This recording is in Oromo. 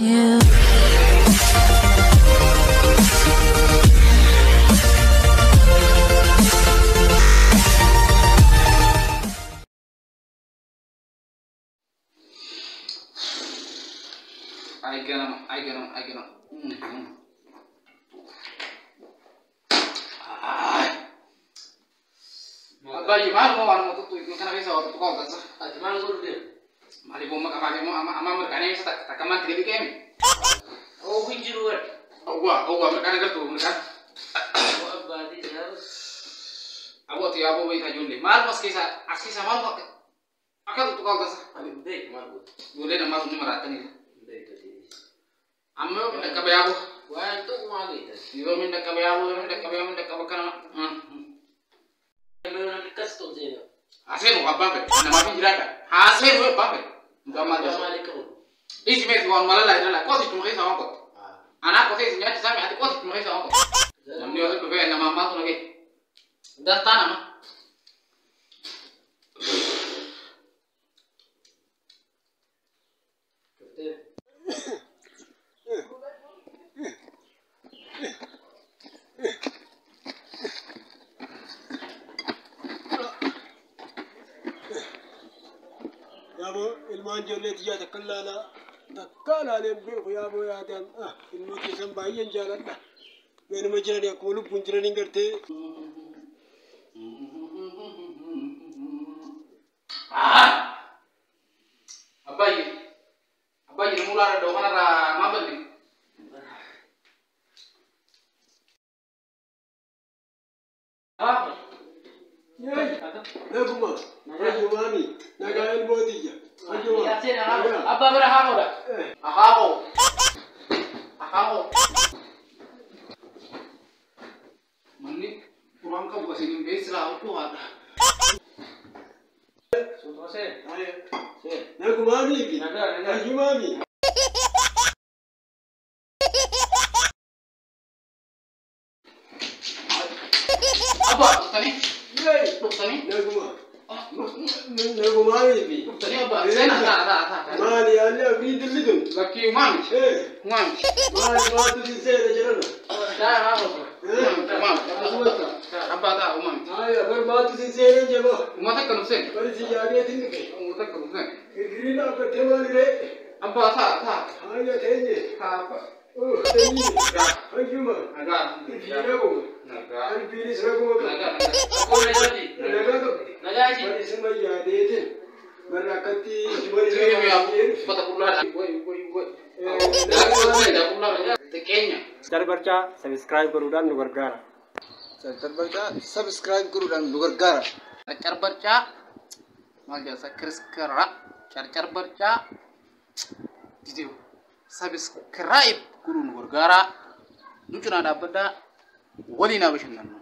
You. Ay ganama, ay ganama, ay ganama. Abbaayyi maaluma waanuma tuttu kana keessa waa tuttu qabu. Ati maal godhu deema? Maaliif amma maaliif amma amma mirqaanee keessa takka takka maatti gadi qeeme? Oofu hin jiru warri. Awwaa awwaa mirqaan agartu mirqaan. Abbaatii jiraatu. Aboo ati yaaboo beektaa ijoollee maaluma as keessa maaluma akka tuttu qabu tasa. Ani hin beeku maal godhu. Ijoolleen ammaa sun ni maraattanii. Hin beektu ati. Amma yoo dhaqqaba yaaboo. Waan tokko maal beekta? Yeroo min dhaqqaba yaaboo yeroo min dhaqqaba yaaboo dhaqqaba kana. Yeroo namni akkas ta'u seena. Haseenu abbaan fedhe namaaf hin jiraadha. Haseenu abbaan fedhe. Mucaan maal jedhu? Maal qabu? Dhiisi meesii waan malalaa jira qotichuma keessa waan qotte. Anaa qotee isin nyaachisaa mi ati qotichuma keessa waan qotte. Namni yoo dhufee namaa maaltu nagee? Dantaa nama. Yaaboo ilmaan ijoollee tiyyaa takka ilaalaa takka ilaalee hin beeku yaaboo yaadaan ilmoota isaan baay'een jaaladha. Meenuma jiranii akkuma lubbuun jiraniin gartee. Abbaayye abbaayye namuu laala dhoo kanarraa maal balli? Naguma fayyumaami nagaa ilmoo tiyya fayyuma. Abbaa bira haa godha. Akaakoo. Akaakoo. Manni quraan qabu asiin hin beeksisaa huccuu haadha. Suutuma seena. Seena. Nagumaami fi Nagaa nagaa. Fayyumaami. Abbaa dhuftanii dhuftanii Naguma nagumaami fi dhuftanii abbaa seena taa taa taa. Maali yaalli abrii dilli tun. Lakkii uumaa miti. Uumaa miti. Maali maaltu si seena jedhana. Taa haa godhu. Uumaa miti. Abbaa taa uumaa miti. Haaya bar maaltu si seena jaba. Uummata akka nuuf seena. Bari si yaadeetiin dhufe. Uummata akka nuuf seena. Girgiriin dhaabbattee maali ree? Abbaa taa taa. Haaya teenye. Taa abbaa. Teenye. Fayyuma. Nagaa. Ifii naguma. Nagaa. Qalbiinis naguma qaba. Nagaa nagaa. Akkuma nagaati. Nagaa qabdi. Nagaa ishee. Bari sima yaadeetiin. Barra akkatti Uffata qullaadha. Xiqqeenya. Carbarcaa subscribe godhuudhaan nu gargaara. Carbarcaa subscribe godhuudhaan nu gargaara. Carcarbarcaa maal jedhasa kiriskira carcarbarcaa didee subscribe godhuun nu gargaara. Nu cinaa dhaabbadhaa waliin haa bashannannu.